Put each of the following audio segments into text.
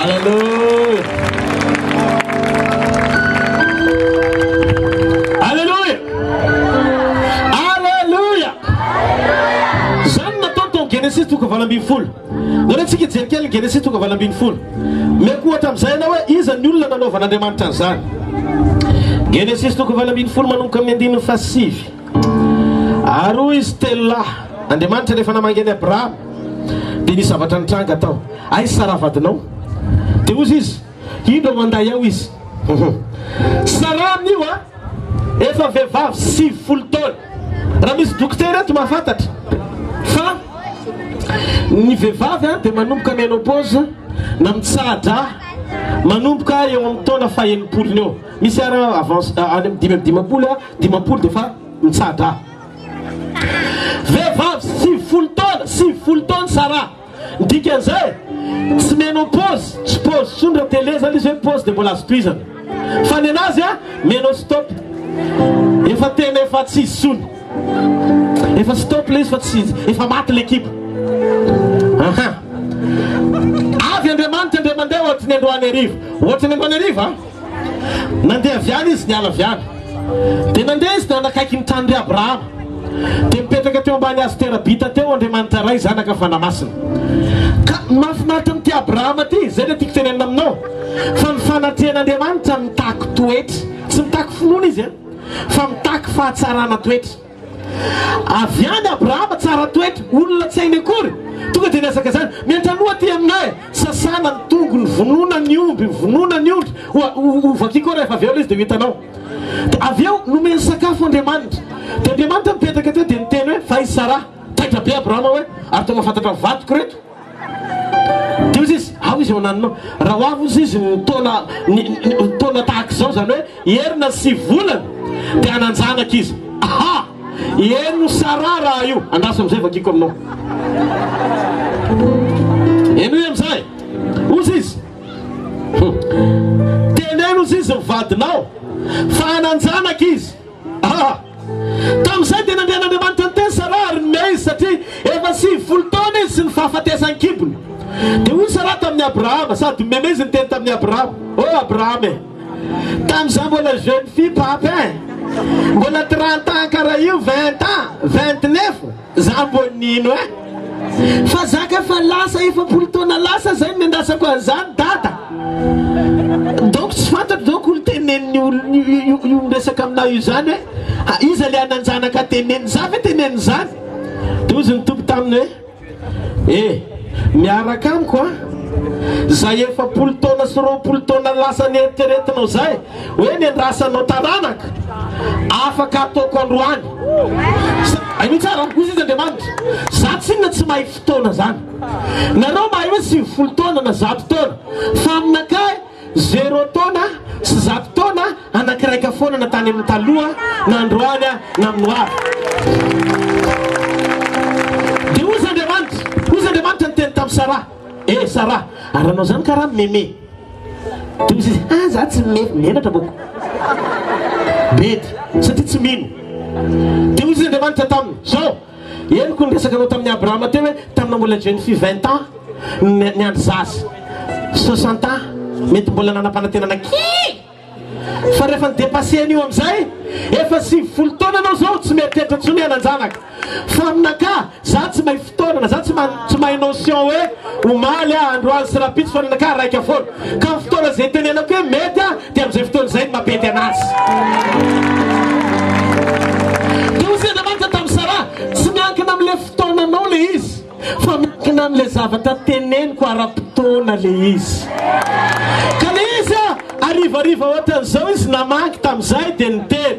Alléluia. Alléluia. Alléluia. Zany natao tao Genesis toko 18. Nareo tsika hijery kely Genesis toko 18. Meko ohatra amin'izay ianao hoe iza ny olona nanaovan'Andriamanitra an'izany. Genesis toko 18 manomboka amin'ny andininy fahasivy. Ary hoy izy telo lahy, Andriamanitra rehefa namangy an'i Abrahama dia nisy zavatra nitranga tao. Aiza Saraha vadinao? Dia hoy izy, Indro ao an-day ao izy. Saraha amin'io a, efa vehivavy 90 taona. Raha misy dokotera eto mahafantatra fa ny vehivavy a dia manomboka ménopause na mitsaha-drà manomboka eo amin'ny taona faha-enimpolony eo. Misy ara avance any amin'ny 55 a, 50 dia efa mitsaha-drà. Vehivavy 90 taona, 90 taona Saraha. Ny dikan'izay, tsy ménopause, tsy pause intsony raha télé zany izy hoe pause dia mbola azo tohizana. Fa ny anazy a, ménostop. Efa tena efa tsy izy intsony. Efa stop le izy fa tsy efa maty le kibo. Aha. Avy Andriamanitra indray mandeha ohatry ny androany hariva. Ohatry ny androany hariva a. Nandeha avy any izy niala avy any. Dia nandeha izy nanakaiky ny tranon'i Abrahama. Dia nipetraka teo ambany hazo terabita teo Andriamanitra Ray, Zanaka, Fanahy Masina. Ka ny mahafinaritra amin'ity Abrahama ity, izay no tiako tenenina aminao, fa ny fanatrehan'Andriamanitra mitaky toetra. Tsy mitaky finoana izy, fa mitaky fahatsarana toetra. Avy any Abrahama, tsara toetra, olona tsy hainy akory, tonga dia niezaka izany, Miantranoa aty aminay, sasana ny tongony, vonoina ny omby, vonoina ny ondry, ho vakiko eo rehefa avy eo ilay izy dia ho hitanao. Dia avy eo nomeny sakafo Andriamanitra. Dia Andriamanitra nipetraka teo dia niteny hoe, Fa i Saraha. Taitra be Abrahama hoe, Ary toa mahafantatra ny vadiko ireto? Dia hoy izy, Ao izy eo ananinao. Raha ho avy hozy izy ny taona, ny, ny taona tahaka izao, izany hoe herina sy volana, dia hanan-janaka izy. Aha! Heno Saraha raha io. Andraso amin'izay vakiko aminao. Henoy amin'izay. Hozy izy. Teneno hozy izy ny vadinao fa hanan-janaka izy. Aha! Tamin'izay dia nandrian'Andriamanitra niteny Saraha ary nimehy izy satria efa 90 taona izy sy ny fahafatesan'ny kibony. Dia hoy Saraha tamin'i Abrahama, sady nimehy izy niteny tamin'i Abrahama, Oh Abrahama e! Tamin'izaho mbola jeune fille papa e! Mbola 30 ans karaha io, 20 ans, 29, za mbo nino e! Fa za ka efa lasa 40 taona lasa zay no niandrasako an'izany dada! Donc tsy fantatro donc olo tenenin'ny olo io miresaka aminao io zany hoe ah, iza le hanan-janaka teneniny, za ve teneniny zany? Dia hozy ny Tompo taminy hoe Eh, miaraka amiko an! Zay 40 taona sy 20 taona lasa nieritreretinao zay hoe niandrasanao taranaka, afaka ataoko androany. Hainao tsara, hoy izy Andriamanitra, za tsinona tsy mahay fotoana zany. Nareo mahay hoe 90 taona na 100 taona, fa aminakahy Zéro taona sy 100 taona anakiraika foana na tany amin'ny taloha na androany na amin'ny ho avy. Dia hozy Andriamanitra, hozy Andriamanitra niteny tamin'i Saraha, Eh Saraha, ary anao zany karaha meme. Dia hozy izy, ah za tsy meme, menatra boko. Bedy, satria tsy mino. Dia hozy Andriamanitra taminy, zao, Henoko ny resaka anao tamin'i Abrahama teo hoe taminao mbola jeune fille 20 ans niandry zaza 60 ans mety mbola nanam-panantenana kely fa rehefa ni depasser an'io amin'izay efa 90 taona anao zao tsy mieritreritra intsony hoe hanan-janaka fa aminakahy za tsy mahay fotoana na za tsy tsy mahay notion hoe omaly aho androany sy rahampitso fa aminakahy raika foana ka ny fotoana izay itenenako hoe mety aho dia amin'izay fotoana izay no mampety anazy. Dia hoy Andriamanitra tamin'i Saraha, Tsy miankina amin'ilay fotoananao ilay izy, fa miankina amin'ilay zavatra teneniko ara-potoana ilay izy. Ka ilay izy a, harivariva ohatran'izao izy namangy tamin'izay dia niteny.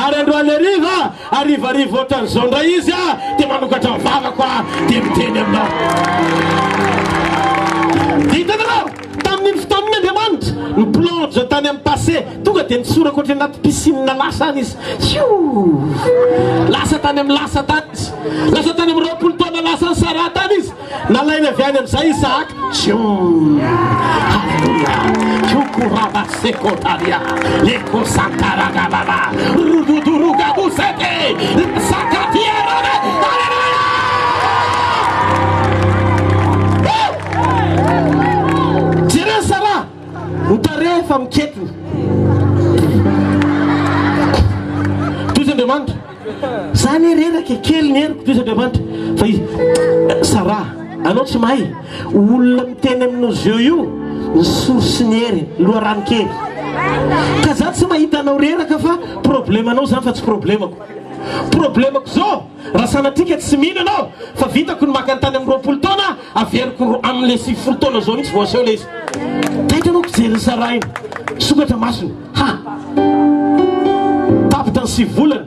Ary androany hariva, harivariva ohatran'izao indray izy a, dia manokatra ny vavako aho dia miteny aminao. Dia hitanareo? Tamin'iny fotoana iny Andriamanitra ni-plonge tany amin'ny passé, tonga dia nitsoraka ohatran'ny anaty piscine lasa any izy. Hioo! Lasa tany amin'ny lasa tany izy. Lasa tany amin'ny 20 taona lasa an'i Sarah tany izy. Nalainy avy any amin'izay Isaac. Tsioum! Haleloia! Kiokorabasekotaria! Lekosantaragababa! Rododorogabosete! Sakatiarame! Haleloia! Jereo. Ny tarehy efa miketona. Tohizo Andriamanitra. Za anie reraka e, kely ny heriko, tohizo Andriamanitra. Fa izy, Sarah, anao tsy mahay, olona miteny aminao jeu io, ny source ny hery, loharanon-kery. Ka za tsy mahita anao reraka fa problemanao zany fa tsy problemako. Problemako zao, Raha sanatria ka tsy mino ianao fa vitako ny maka ny tany amin'ny 20 taona, averiko amin'ilay 90 taona izao mihitsy vao aseho ilay izy. Taitra ianao kijery ny sarahina. Sokatra masony. Ha! Tapitra ny sivy volana.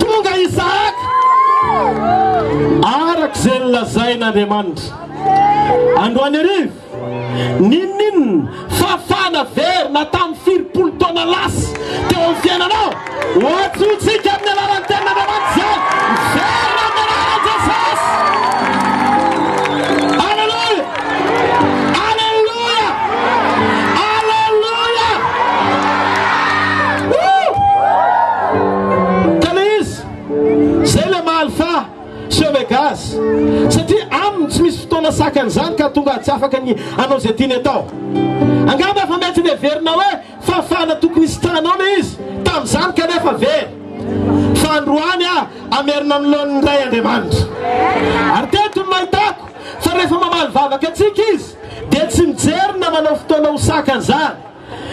Tonga Isahaka! Araka izay nolazain'Andriamanitra. Androany hariva. N'inon'inona fahafahana very na tamin'ny firy-polo taona lasa teo amin'ny fiainanao, ho antsointsika amin'ny alalan'ny Tenin'Andriamanitra izany, miverina amin'ny anaran'i Jesosy! Aleloia! Aleloia! Aleloia! Woo! Ka le izy, zay le maha Alpha. sy Omegas, satria aminy tsy misy fotoana sakana izany ka tonga tsy afaka ny hanao izay tiany atao. Angamba efa mety neverina hoe fahafahana tokony hisitrahanao ilay izy tamin'izany kanefa very. Fa androany aho hamerina ny laoniny indray Andriamanitra. Ary teto no nahitako fa rehefa mamaly vavaka antsika Izy dia tsy mijery na manao fotoana ho sakana izany.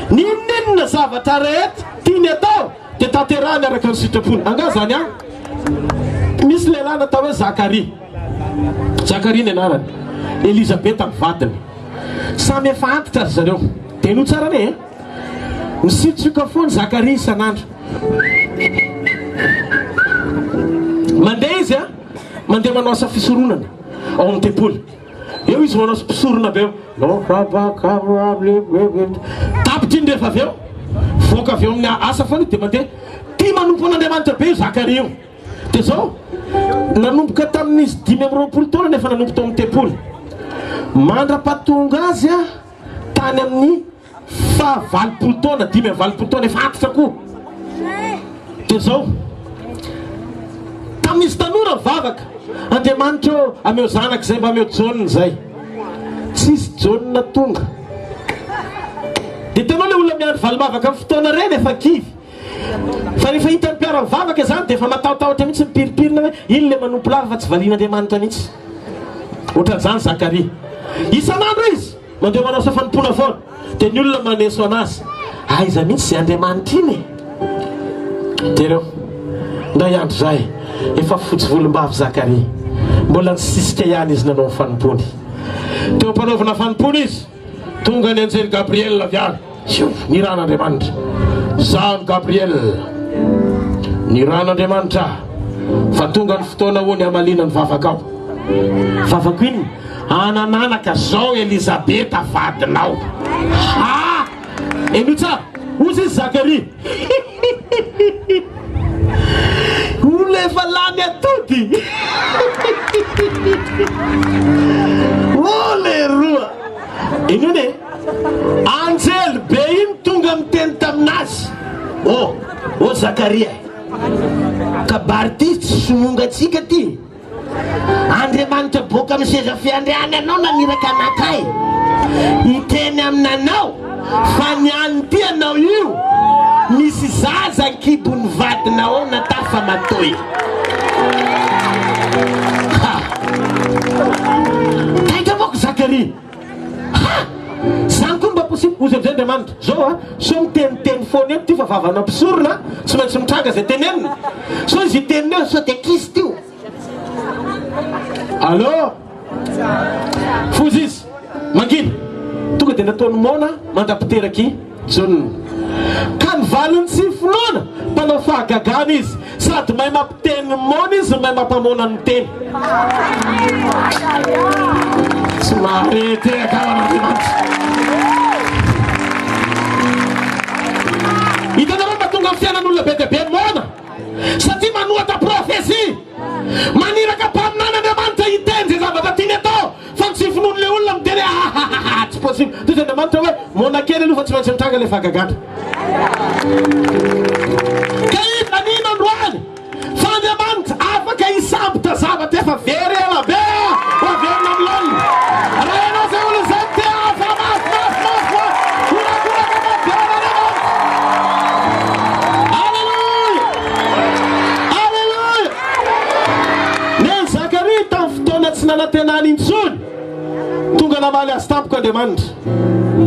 N'inon'inona zavatra rehetra tiany atao dia tanterahiny araka ny sitrapony. Angaha izany an? Misy lehilahy natao hoe Zakaria. Zakaria ny anarany. Elizabeta ny vadiny. Samy efa antitra ry zareo. Dia henoy tsara anie e. Misiotsioka foana Zakaria isan'andro. Mandeha izy an, mandeha manao asa fisoronana ao amin'ny tempoly. Eo izy manao mpisorona avy eo. Tapitra iny rehefa avy eo, voaka avy eo amin'ny asa foana izy dia mandeha. Tia manompo an'Andriamanitra be io Zakaria io. Dia izao, nanomboka tamin'izy 25 taona no efa nanompo tao amin'ny tempoly. Mandra-pahatonga azy tany amin'ny Faha 80 taona, 85 taona, efa antitra koa. Dia izao, tamin'izy tanora nivavaka, Andriamanitra ô, ameo zanaka izay, mba ameo Jaona izay. Tsisy Jaona tonga. Dia hitanao ilay olona miandry valim-bavaka amin'ny fotoana ireny efa kivy. Fa rehefa hitan'ny mpiara-mivavaka izany dia efa matahotahotra mihitsy mipirimpirina hoe iny ilay manompo lava fa tsy valian'Andriamanitra mihitsy. Ohatran'izany Zakaria. Isan'andro izy. Mandeha manao asa fanompoana foana dia ny olona maneso anazy. Aiza mihitsy izay Andriamanitra iny e? Jereo, indray andro izay, efa fotsy volombava Zakaria. Mbola nisisika ihany izy nanao ny fanompoany. Teo am-panaovana fanompoana izy, tonga ny anjely Gabriela avy any. Io, nirahan'Andriamanitra. Izaho no Gabriela. Nirahan'Andriamanitra aho. Fa tonga ny fotoana hoy ny hamaliana ny vavakao. Vavako inona? Hanan'anaka zao Elizabeta vadinao. Ha! Henoy tsara. Hozy izy Zakaria. Olona efa lany atody. Oh leroa. Henoy ne. Anjely be iny tonga miteny taminazy. Oh, oh Zakaria. Kabary ty tsy somonga antsika ty. Andriamanitra boaka amin'ny seza fiandriananao naniraka anakay hiteny aminanao fa ny an'ity anao io misy zaza an-kibon'ny vadinao ao natafa matoy. Ha! Taitra manko Zakaria. Ha! Zany koa mba possible? Hozy amizay Andriamanitra, zao a, sao miteniteny foana eto ty fa vavana mpisorona, tsy maintsy mitranga zay tenenina. Sao izy hiteniny eo, sao de kiste io. Allo? Foza izy, mangina. Tonga de nataony moana mandra-piteraky Jaona. Ka ny valin'ny tsy finoana, mpanao fahagagana izy. Sady mahay mampiteny ny moana izy no mahay mampamoana ny miteny. Tsy mahare tehaka ao an'Andriamanitra. Hitanareo ny mahatonga ny fiainan'olona be dia be moana? Satria manohatra prophetie. Maniraka mpaminany Andriamanitra hiteny izay zavatra tiany atao. Fa ny tsy finoan'ilay olona miteny hoe ahahaha tsy possible. Toy izay Andriamanitra hoe moana kely aloha fa tsy maintsy mitranga ilay fahagagana. Ka iza nino androany fa Andriamanitra afaka hisambotra zavatra efa. tsy nanantenany intsony, tonga namaly azy tampoka Andriamanitra.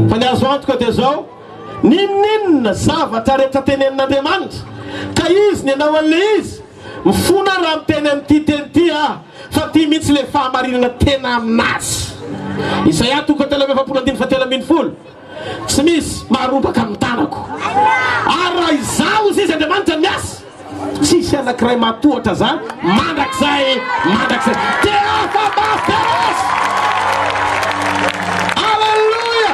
Fa ny azo antoka dia izao, n'inon'inona zavatra rehetra tenenin'Andriamanitra, ka Izy ny hanao an'ilay izy, mifona aho raha miteny an'ity teny ity aho, fa ity mihitsy ilay fahamarinana tena aminazy. Isaia toko fahatelo amby efapolo andininy fahatelo ambin'ny folo. Tsy misy maharombaka amin'ny tanako. Ary raha izaho, hoy izy, Andriamanitra miasa, tsy hisy anankiray mahatohatra za mandrakizay mandrakizay. Dia afa-mafy azy! Aleloia!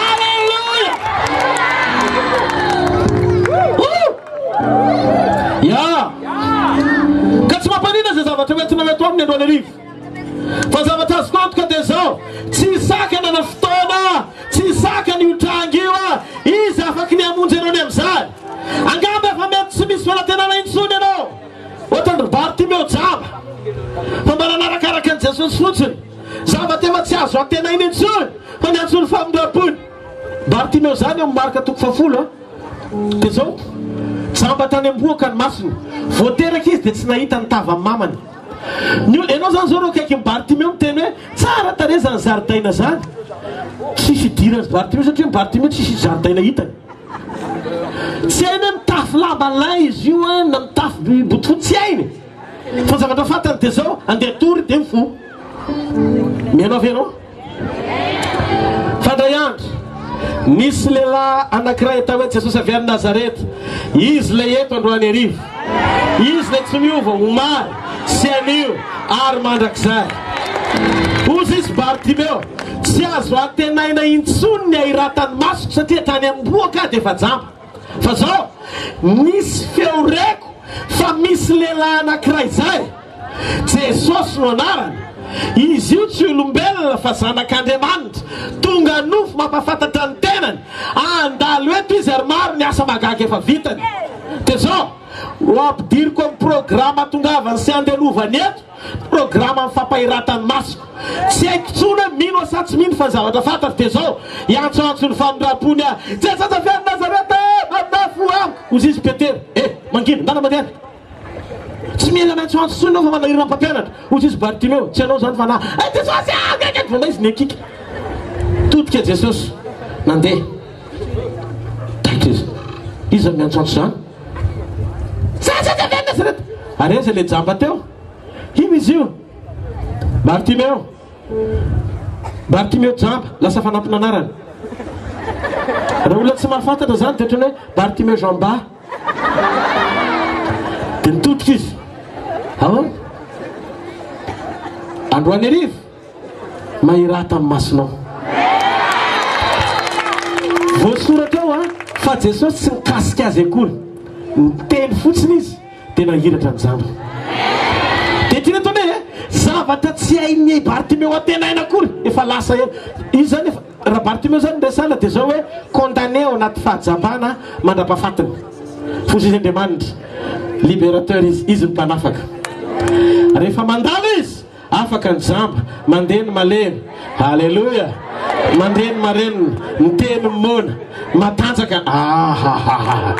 Aleloia! Oh! Ya! Ka tsy mampanina izay zavatra hoentinao eto aminy androany hariva. Fa zavatra azoko antoka dia izao, tsy hisakana na fotoana, tsy hisakana io tranga io ah, izy afaky ny hamonjy anao ny amin'izany. Angamba efa mety tsy misy fanantenana intsony ianao, ohatran'ny ry Bartimeo jamba, fa mba nanarakaraka an'i Jesosy fotsiny. Zavatra efa tsy azo antenaina intsony, fa niantso ny famindram-pony. Bartimeo izany eo amin'ny Marka toko fahafolo ah. Dia izao, jamba tany am-bohoka ny masony, vao teraka izy dia tsy nahita ny tavan'ny mamany. Ny olona, ianao zany zao reo akaikin'i Bartimeo miteny hoe tsara tarehy zany zaridaina zany. Tsisy idiran'i Bartimeo satria Bartimeo tsisy zaridaina hitany. Tsy hainy hoe mitafy lamba lin izy io an, na mitafy bodofotsy, tsy hainy. Fa ny zavatra fantany dia zao, andeha hatory dia mifoha. Mihaino avy ianao? Fa indray andro, nisy lehilahy anankiray atao hoe Jesosy avy any Nazareta. Izy ilay eto androany hariva. Izy ilay tsy miova omaly sy anio ary mandrakizay. Hozy izy Bartimeo, tsy azo antenaina intsony ny hahiratan'ny masoko satria hatrany am-bohoka aho dia efa jamba. Fa zao, nisy feo reko fa misy lehilahy anankiray izay. Jesosy no anarany. Izy io tsy olombelona fa zanak'Andriamanitra, tonga nofo mampafantatra ny tenany. Handalo eto izy ary maro ny asa mahagaga efa vitany. Dia zao, ho ampidiriko amin'ny programa tongavany sy andelovany eto, programa amin'ny fampahiratan'ny masoko. Tsy haiko intsony hoe mino aho sa tsy mino fa ny zavatra fantatro dia zao, hiantsoantso ny famindrampony aho. Jesosy avy any Nazareta e! Mamindrà fo amiko! Hoy izy Petera, Eh! Mangina, ndana mandeha any. Tsy mila miantsoantso intsony ianao fa manahirana ny mpampianatra. Hoy Jesosy Bartimeo, tsy ianao izany fa na. Eh Jesosy ah! Akaiky ato! Vao izy nikiky. Todika Jesosy. Nandeha. Taitra izy. Iza no miantsoantso izany? Jesosy avy any Nazareta. Ary aiza ilay jamba teo? Ino izy io? Bartimeo. Bartimeo jamba, lasa fanampin'anarana. Raha olona tsy mahafantatra izany dia ohatran'ny hoe Bartimeo jamba. Dia nitodika izy. Ahoana? Androany hariva, mahirata amin'ny masonao. Voasoratra ao an, fa Jesosy tsy nikasika azy akory. Niteny fotsiny izy, dia nahiratra ny jamba. Dia tiana ataony hoe, zavatra tsy hain'i Bartimeo antenaina akory, efa lasa ela. Izy izany efa. Raha Bartimeo zany no resahana dia zao hoe condamné ao anaty fahajambana mandrapahafatiny. Foza izy Andriamanitra, libérateur izy, izy no mpanafaka. Rehefa mandalo izy, afaka ny jamba, mandeha ny malemy, Alléluia, mandeha ny marenina, miteny ny moana, matanjaka, ahahaha.